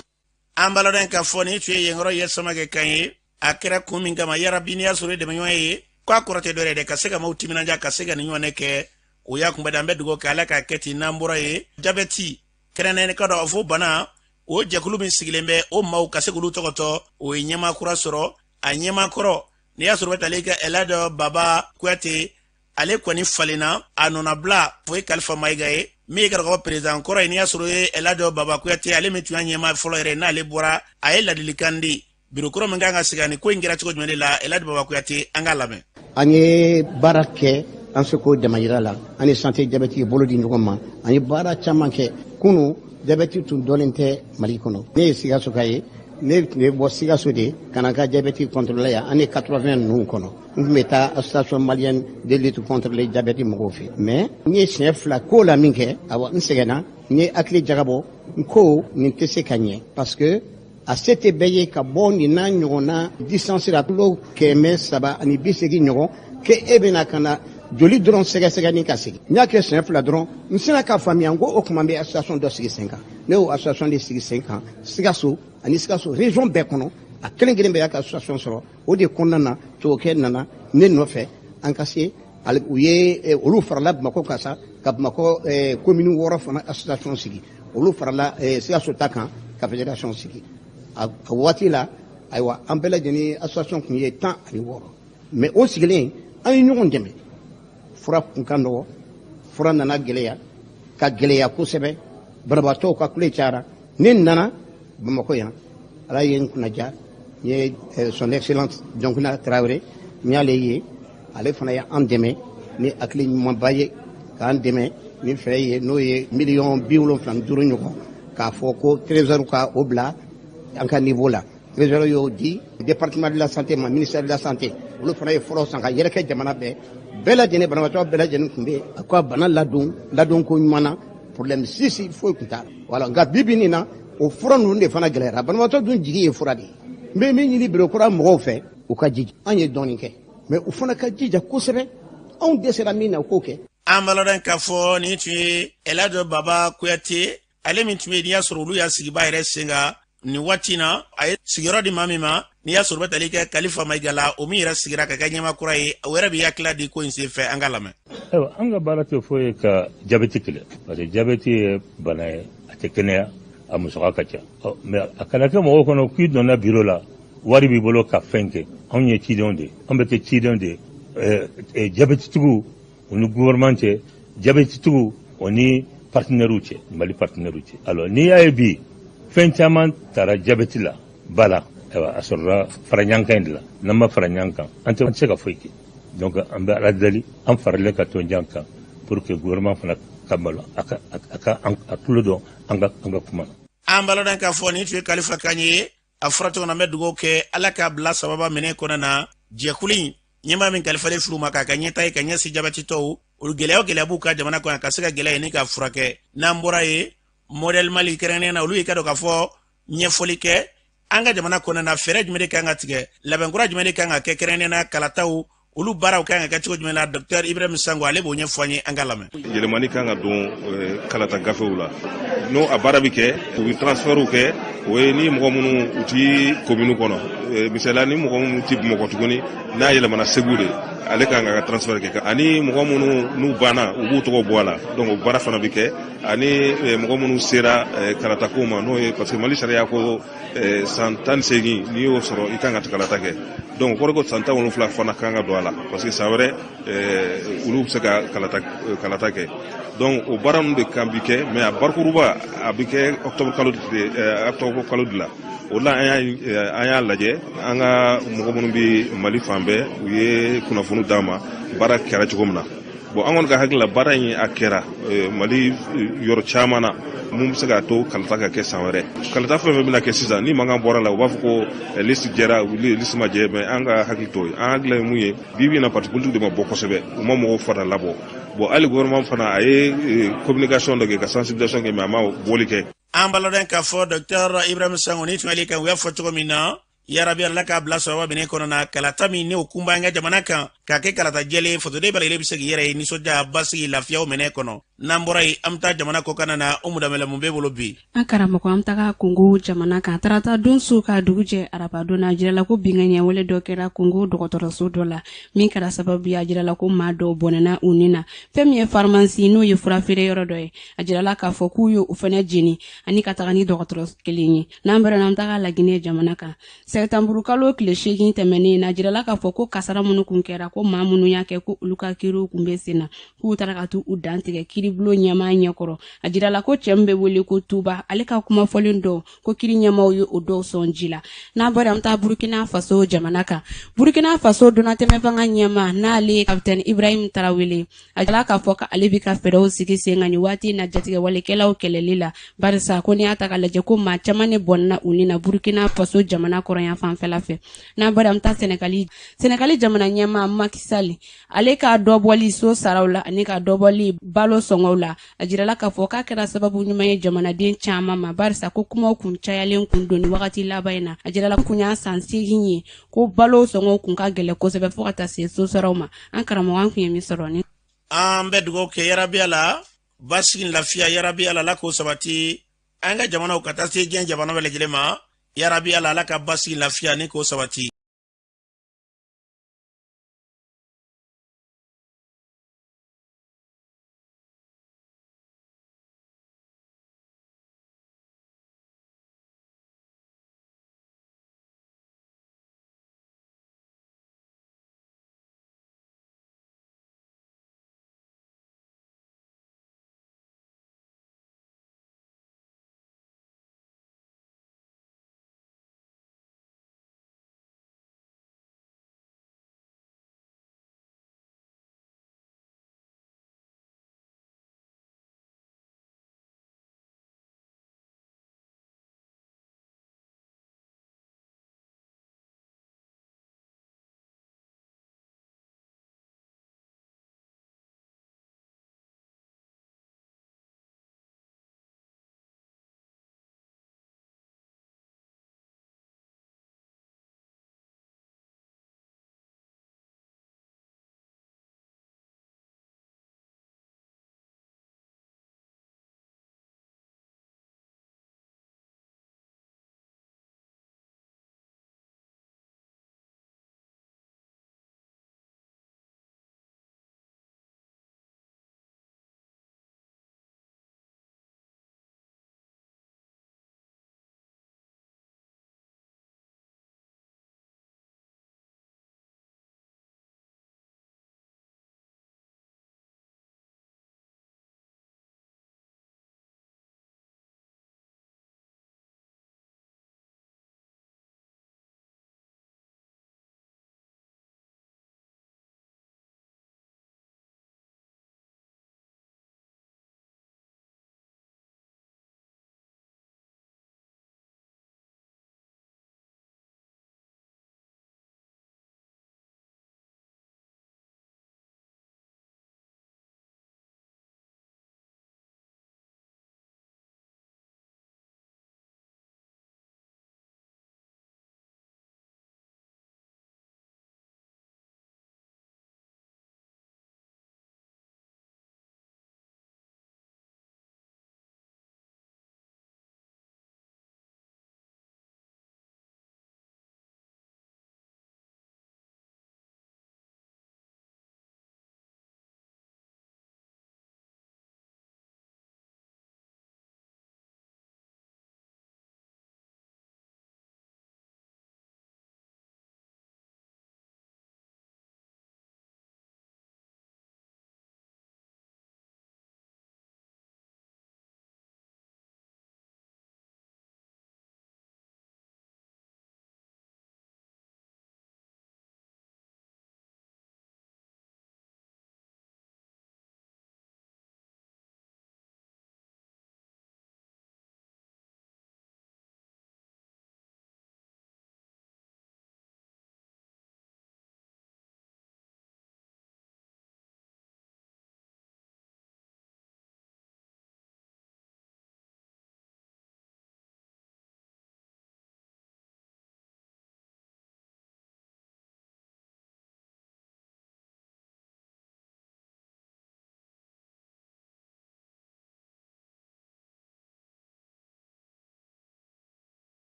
An b'a ladɔn k'a fɔ nin tun ye yenkɔrɔ ye Samakɛ kan ye. A kɛra kun min kama, yarabi n'i y'a sɔrɔ dɛmɛɲɔgɔn ye, k'a kɔrɔ tɛ dɔwɛrɛ dɛ, ka se ka maaw timinanja, ka se ka nin ɲɔgɔn kɛ, o y'a kunbɛn. An bɛ dugawu kɛ, Ala k'a kɛ ten. N'an bɔra yen, jabɛti kɛrɛnkɛrɛnnen ka dɔn fo bana, o jɛkulu min sigilen bɛ o maaw ka se k'olu tɔgɔtɔ, o ye ɲɛmaa kura sɔrɔ. A ɲɛmaa kɔrɔ, n'i y'a sɔrɔ bɛ tali kɛ Elhadj Baba Kuyate, ale kɔni falenna, a nɔnabila o ye Kalifa Mayiga ye, min ye karamɔgɔ perezidan kɔrɔ ye. N'i y'a sɔrɔ ye Elhadj Baba Kuyate, ale min tun y'a ɲɛmaa fɔlɔ yɛrɛ, n'ale bɔra, a ye ladilikan di biro kɔrɔ min kan ka sigi ani ko in kɛra cogo jumɛn de la. Elhadj Baba Kuyate, an k'a lamɛn. An ye baara kɛ an seko damayira la. An ni santé jabɛti ye bolo di ɲɔgɔn ma, an ye baara caman kɛ. Kunu jabɛti tun dɔnnen tɛ Mali kɔnɔ. Ne ye Sikaso ka ye, ne tun bɛ bɔ Sikaso de ka na n ka jabɛti contrôler yan. Année 80 ninnu kɔnɔ, n tun bɛ taa Association malienne de lutte contre le diabète mɔgɔw fɛ, mais n ye siɲɛ 2 ko la min kɛ, awa, n sɛgɛnna, n ye hakili jagabɔ, n ko nin tɛ se ka ɲɛ, parce que a se tɛ bɛɛ ye ka bɔ nin n'a ɲɔgɔnna distance la, kilo 380 ɲɔgɔn, ke e bɛna ka na joli dɔrɔn sɛgɛsɛgɛ ni ka segin. N y'a kɛ siɲɛ 2 dɔrɔn, n sera k'a faamuya. N ko o tuma n bɛ association dɔ sigi sen kan. Ne y'o association de sigi sen kan Sikaso ani Sikaso région bɛɛ kɔnɔ, a kelen kelen bɛɛ y'a ka association sɔrɔ. O de kɔnɔna na, tubabukɛ nana ne nɔfɛ, an ka se u ye, olu farala Bamakɔ kan sa, ka Bamakɔ commune 6 fana association sigi. Olu farala Sikaso ta kan ka fédération sigi. A waati la, ayiwa, an bɛɛ lajɛlen association tun ye 16, mais o sigilen, an ye ɲɔgɔn dɛmɛ. Fura kun ka nɔgɔ, fura nana gɛlɛya ka gɛlɛya kosɛbɛ, banabaatɔw ka kule cayara. Ne nana Bamakɔ yan, Ala ye n kunnaja, n ye son excellence Dioncounda Traoré, n y'ale ye. Ale fana ye an dɛmɛ ni hakili ɲumanba ye, k'an dɛmɛ ni fɛɛrɛ ye, n'o ye miliyɔn 75 ɲɔgɔn, k'a fɔ ko trésor ka o bila an ka niveau la. Trésor y'o di département de la santé ma, ministère de la santé. Olu fana ye furaw san ka yɛrɛkɛ jamana bɛɛ bɛɛ lajɛlen. Banabaatɔ bɛɛ lajɛlen tun bɛ a ka bana ladon ladonko ɲuman na, problème si si foyi tun t'a la. Wala nka bi bi nin na, o fura ninnu de fana gɛlɛyara. Banabaatɔ dun jigi ye fura de ye. N bɛ min ɲini biro kura mɔgɔw fɛ, u ka jija. An ye dɔɔnin kɛ, mais u fana ka jija kosɛbɛ. Anw dɛsɛra min na, u k'o kɛ. An b'a ladɔn k'a fɔ nin tun ye Elhadj Baba Kuyate, ale min tun bɛ yen, n'i y'a sɔrɔ olu y'a sigiba yɛrɛ sen kan nin waati na. A ye sigiyɔrɔ di maa min ma, n'i y'a sɔrɔ bɛ tali kɛ Kalifa Mayiga la, o min yɛrɛ sigira ka kɛ ɲɛmaa kura ye, o yɛrɛ b'i hakilila di ko in sen fɛ. An ka lamɛn. Ayiwa, an ka baara tɛ foyi ye ka jabɛti kɛlɛ, parce que jabɛti ye bana ye, a tɛ kɛnɛya, a musaka ka ca. Mais a kana kɛ mɔgɔw kɔnɔ k'i donna biro la, wari b'i bolo ka fɛn kɛ. Anw ye cidenw de ye, an bɛ kɛ cidenw de ye jabɛtitigiw o ni gouvernement cɛ, jabɛtitigiw o ni partenaires cɛ, Mali partenaires cɛ. Alors n'i y'a ye bi fɛn caman taara jabɛti la ba la, ayiwa, a sɔrɔla fara ɲɔgɔn kan in de la. N'an ma fara ɲɔgɔn kan, an tɛ se ka foyi kɛ. Donc an bɛ Ala deli, an faralen ka to ɲɔgɔn kan pour que gouvernement fana ka malo a ka a ka a tulo dɔn an ka kuma na. An b'a ladɔn k'a fɔ nin tun ye Kalifa kan ye. A fɔra cogo min na, an bɛ dugawu kɛ, Ala k'a bila sababa minɛ kɔnɔ na. Jɛkulu in ɲɛmaa min kalifalen furu ma k'a ka ɲɛta ye ka ɲɛsin jabɛtitɔw, olu gɛlɛya o gɛlɛya b'u ka jamana kɔnɔ, ka se ka gɛlɛya ɲini ka furakɛ. N'an bɔra yen, modèle Mali kɛrɛnkɛrɛnnenya na, olu y'i ka dɔn k'a fɔ ɲɛfɔli kɛ an ka jamana kɔnɔna na, fɛɛrɛ jumɛn de kan ka tigɛ, labɛn kura jumɛn de kan ka kɛ, kɛrɛnkɛrɛnnenya na kalataw, olu baaraw kan ka kɛ cogo jumɛn la. Docteur Ibrahim Sango, ale b'o ɲɛfɔ an ye, an ka lamɛn. Yɛlɛmani kan ka don kalata gafew la, n'o a baara bɛ kɛ, u bɛ transfertw kɛ. O ye ni mɔgɔ minnu u ti commune kɔnɔ, misaliya ni mɔgɔ minnu ti Bamakɔ tuguni, n'a yɛlɛmana Segu de, ale kan ka transfert kɛ. Ani mɔgɔ minnu n'u banna, u b'u tɔgɔ bɔ a la, donc o baara fana bɛ kɛ. Ani mɔgɔ minnu sera kalata ko ma, n'o ye parce que Mali sariya ko san 18, n'i y'o sɔrɔ, i kan ka kalata kɛ. Donc o kɔrɔ ko san 17 fana kan ka don a la, parce que san wɛrɛ olu bɛ se ka kalata kɛ. Donc o baara ninnu de kan bi kɛ, mais a bakuruba a bɛ kɛ octobre kalo de la. O la an y'a lajɛ, an ka mɔgɔ minnu bɛ Mali fan bɛɛ, u ye kunnafoni d'an ma baara kɛra cogo min na. Bon, an kɔni ka hakili la, baara in a kɛra Mali yɔrɔ caman na mun bɛ se k'a to kalata ka kɛ san wɛrɛ. Kalata fɛn fɛn bɛna kɛ sisan, ni mankan bɔra la, u b'a fɔ ko liste jɛra, liste ma jɛ. Mais an ka hakili t'o ye. An hakili ye mun ye, bi bi in na, parti politique de ma bɔ kosɛbɛ, u ma mɔgɔw fana labɔ. Bon, hali gouvernement fana, a ye communication dɔ kɛ ka sensibilisation kɛ, mais a ma bɔli kɛ. An balɔdɔn k'a fɔ Docteur Ibrahim Sango ni tun kan, u y'a fɔ cogo min na, yarabi Ala k'a bila sɔrɔba minɛ kɔnɔ na, kalata min ne o kunba an ka jamana kan, k'a kɛ kalata jɛlen, fasoden bɛɛ lajɛlen bɛ se k'i yɛrɛ ye nisɔndiya, basigi, lafiyaw minɛ kɔnɔ. N'an bɔra yen, an bɛ taa jamana kɔkanna na. O mudamɛlɛ, mun b'e bolo bi? An karamɔgɔ, an taga Kongo jamana kan. Tarata don su ka dugu jɛ arabadon na, a jirala ko binkanni wale dɔ kɛra Kongo dɔgɔtɔrɔso dɔ la, min kɛra sababu ye, a jirala ko maa dɔw bɔnɛna u ni na. Fɛn min ye pharmacie, n'o ye furafeere yɔrɔ dɔ ye, a jirala k'a fɔ k'u ye o fɛnɛ jeni ani ka taga ni dɔgɔtɔrɔ kelen ye. N'an bɔra, an taga Laginɛ jamana kan. Sɛtanburu kalo tile 8 tɛmɛnen na, a jirala k'a fɔ ko kasara minnu kun kɛra, ko maa minnu y'a kɛ, ko olu ka kiriw kun bɛ sen na, k'u taara ka t'u dantigɛ kiribulon ɲɛmaa ɲɛkɔrɔ. A jirala ko cɛ min bɛ wele ko Tuba, ale ka kuma fɔlen dɔw, ko kiri ɲɛmaaw ye o dɔw sɔn ji la. N'an bɔra, an bɛ taa Burukina Faso jamana kan. Burukina Faso donnatɛmɛ fanga ɲɛmaa, n'ale ye Kapitɛni Ibrahim Tarawele, a jirala k'a fɔ k'ale bɛ ka fɛɛrɛw sigi sen kan nin waati in na jatigɛwalekɛlaw kɛlɛli la, barisa ko n'i y'a ta k'a lajɛ, ko maa caman de bɔnna u ni na Burukina Faso jamana kɔrɔnya fanfɛla fɛ. N'an bɔra, an bɛ taa Sɛnɛgali. Sɛnɛgali jamana ɲɛmaa Macky Sall, ale ka dɔbɔli so saraw la ani ka dɔbɔli balo sɔngɔw la, a jirala k'a fɔ k'a kɛra sababu ɲuman ye jamanaden caman ma, barisa ko kumaw kun cayalen kun don ni wagati laban in na. A jirala kun y'a san 8 ye ko balo sɔngɔw kun ka gɛlɛ kosɛbɛ, fo ka taa se so saraw ma. An karamɔgɔ, an kun ye min sɔrɔ ni An bɛ dugawu kɛ, yarabi Ala, basigi, lafiya, yarabi Ala, Ala k'o sabati an ka jamanaw ka taa se diɲɛ jamana bɛɛ lajɛlen ma. Yarabi Ala, Ala ka basigi, lafiya ni k'o sabati.